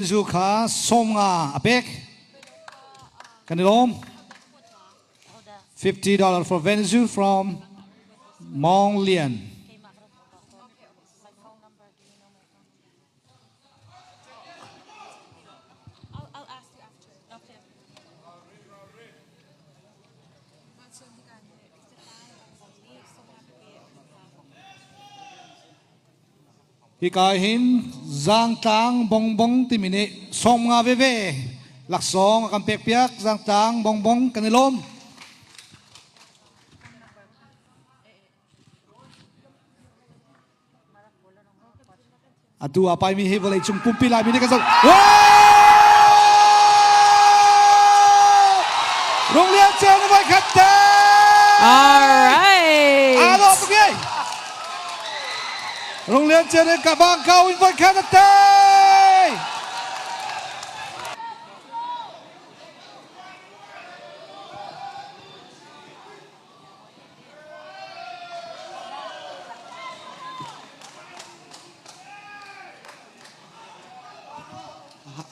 Zu kha 50 a pek. Kan i lawm. $50 for Venezuela from Mong Lian. Hika hin Zaangtlang Bongbong timi nih 50 veve laksawng a kan pekpiak. Zaangtlang Bongbong kan i lawm. Atu a paimi hi vawlei cung pumpi Laimi nih kan zoh. Rung Lian Ceu na voi khat te! All right. Aa dawh tuk ye! Rung Lian Ceu nih ka bang kau in voi khat a tei!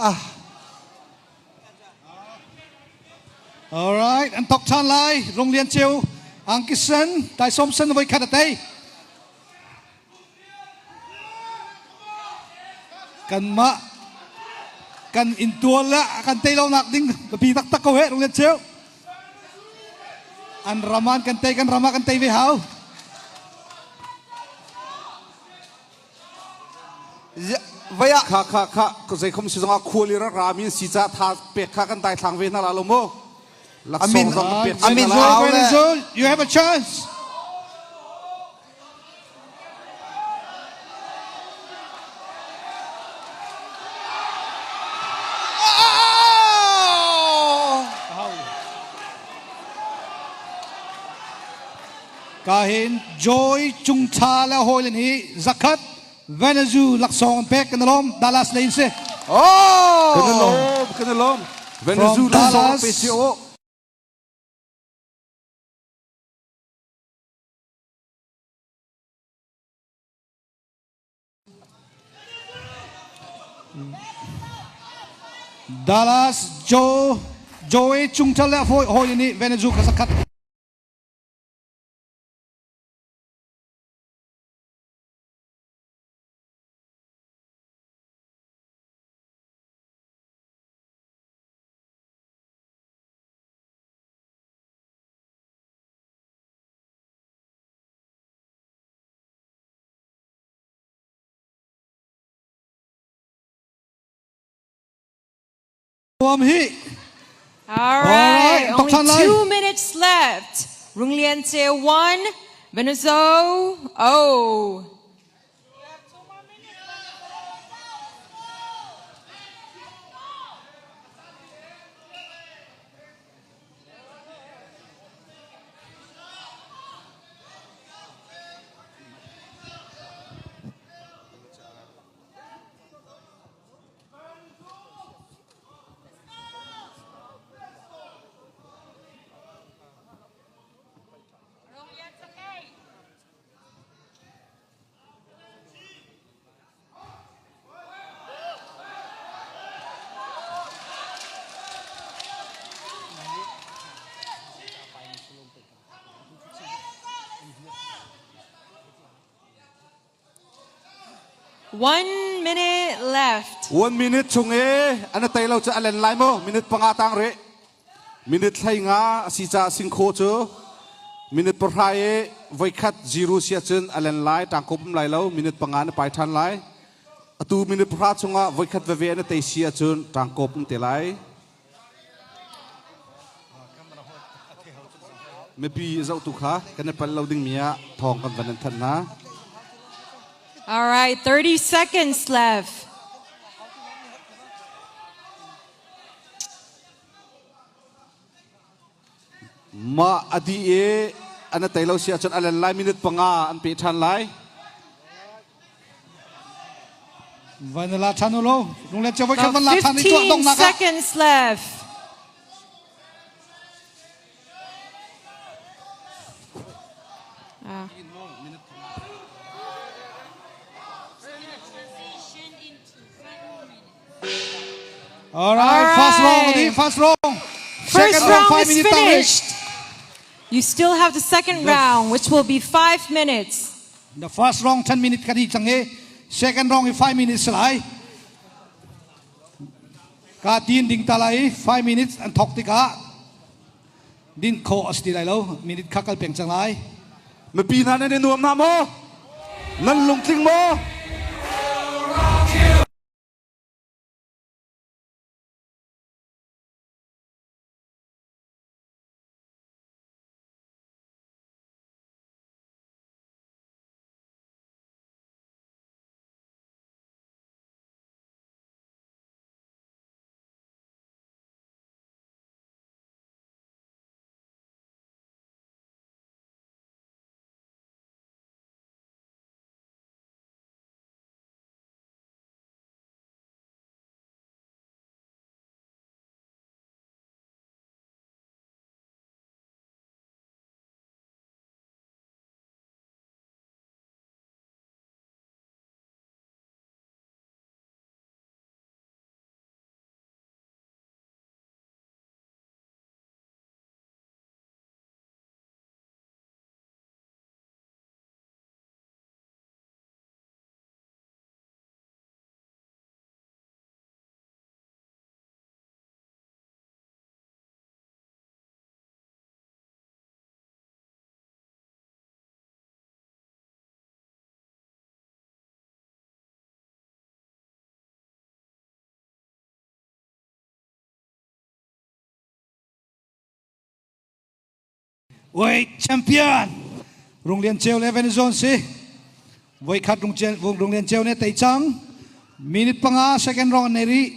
Ah. All right, an thok ṭhan lai. Rung Lian Ceu, Angki Sen, Tai Som Sen voi khat a tei. Kanmah kan intual le kan tei lo nak ding biapi taktak ko he Rung Lian Ceu. An ram an kan tei kan ram ah kan tei ve hau. Vaya kha kha kha zei khom si zong ah khuali ra rami si ca tha pek kha kan dai thlang ve hna la lo mu. Amin Amin you have a chance. Kahin Joy Cung Tha le hawilen hi zakhat Venezu laksawng an pek kan lawm Dallas lei in si. Oh! Kan lawm, kan lawm. Venezu laksawng pe si o. Dallas Joe Joey Chungthal le hawi nih Venezuela kha zakhat. Hi. All right, only 2 minutes left. Rung Lian Che 1, Venezuela 0. 1 minute left. 1 minute chung e ana tei lo chu alen lai mo minute 5 tang re minute 15 asi cha singkho chu minute 9 e voikhat 0 sia chun alen lai tang ko pum lai lo minute 5 na pai than lai atu minute 10 chungah voikhat veve na tei sia chun tang ko pum te lai mipi zoh tu kha kan i pal lo ding mi ah thawng kan van in thanh hna. All right, 30 seconds left. Ma adi e ana tei lo sia cun alen lai minute 5 an pe than lai. Van la than lo lung le chawai khan van la than i tuah dong 15 nak ah. seconds left. Ah. Transition into 5 more minutes. All right, first round, All right. first round. First Second round, round 5 is minutes tang rih. finished. You still have the second round, which will be 5 minutes. The first round 10 minutes ka di cang i second round i 5 minutes lai. Ka tin ding ta lai 5 minutes an thok tikah din kho a si ti lai lo minute kha kal peng cang lai. Mipi hna nan i nuam hna maw? Nan lungtling maw? Wait, champion! Rung Lian Ceu le Venezuela si. Voi khat Rung, Rung Lian Ceu ne tei cang. Minute panga second round nei rih.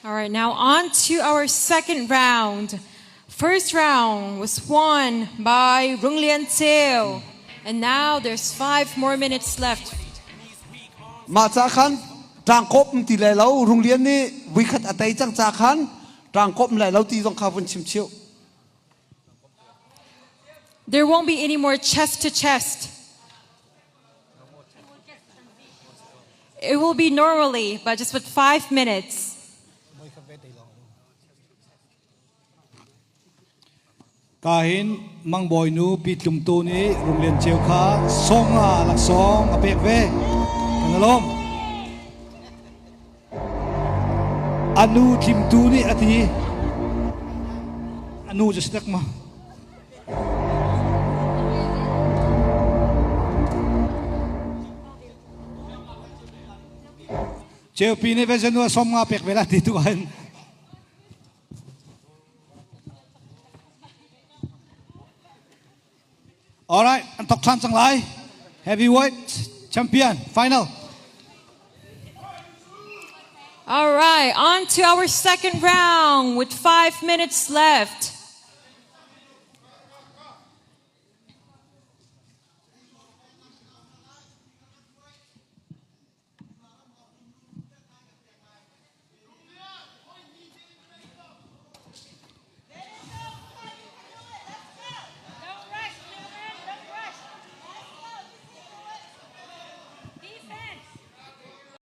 All right, now on to our second round. First round was won by Rung Lian Ceu. And now there's 5 more minutes left. Mah ca khan ṭangkawp ti lai lo Rung Lian nih vuikhat a tei cang ca khan ṭangkawp lai lo ti zong kha vun chim chih. There won't be any more chest to chest. It will be normally, but just with 5 minutes. Kahin mangbawi nu Pi Tlum Tu nih Rung Lian Ceu kha sawmnga laksawng a pek ve. Kan i lawm. A nu Tlim Tu nih a ti. A nu cu si tak ma? Ceupi nih ve nu a sawmnga pek ve la ti tu hin. All right, an thok ṭhan cang lai. Heavyweight champion final. All right, on to our second round with 5 minutes left.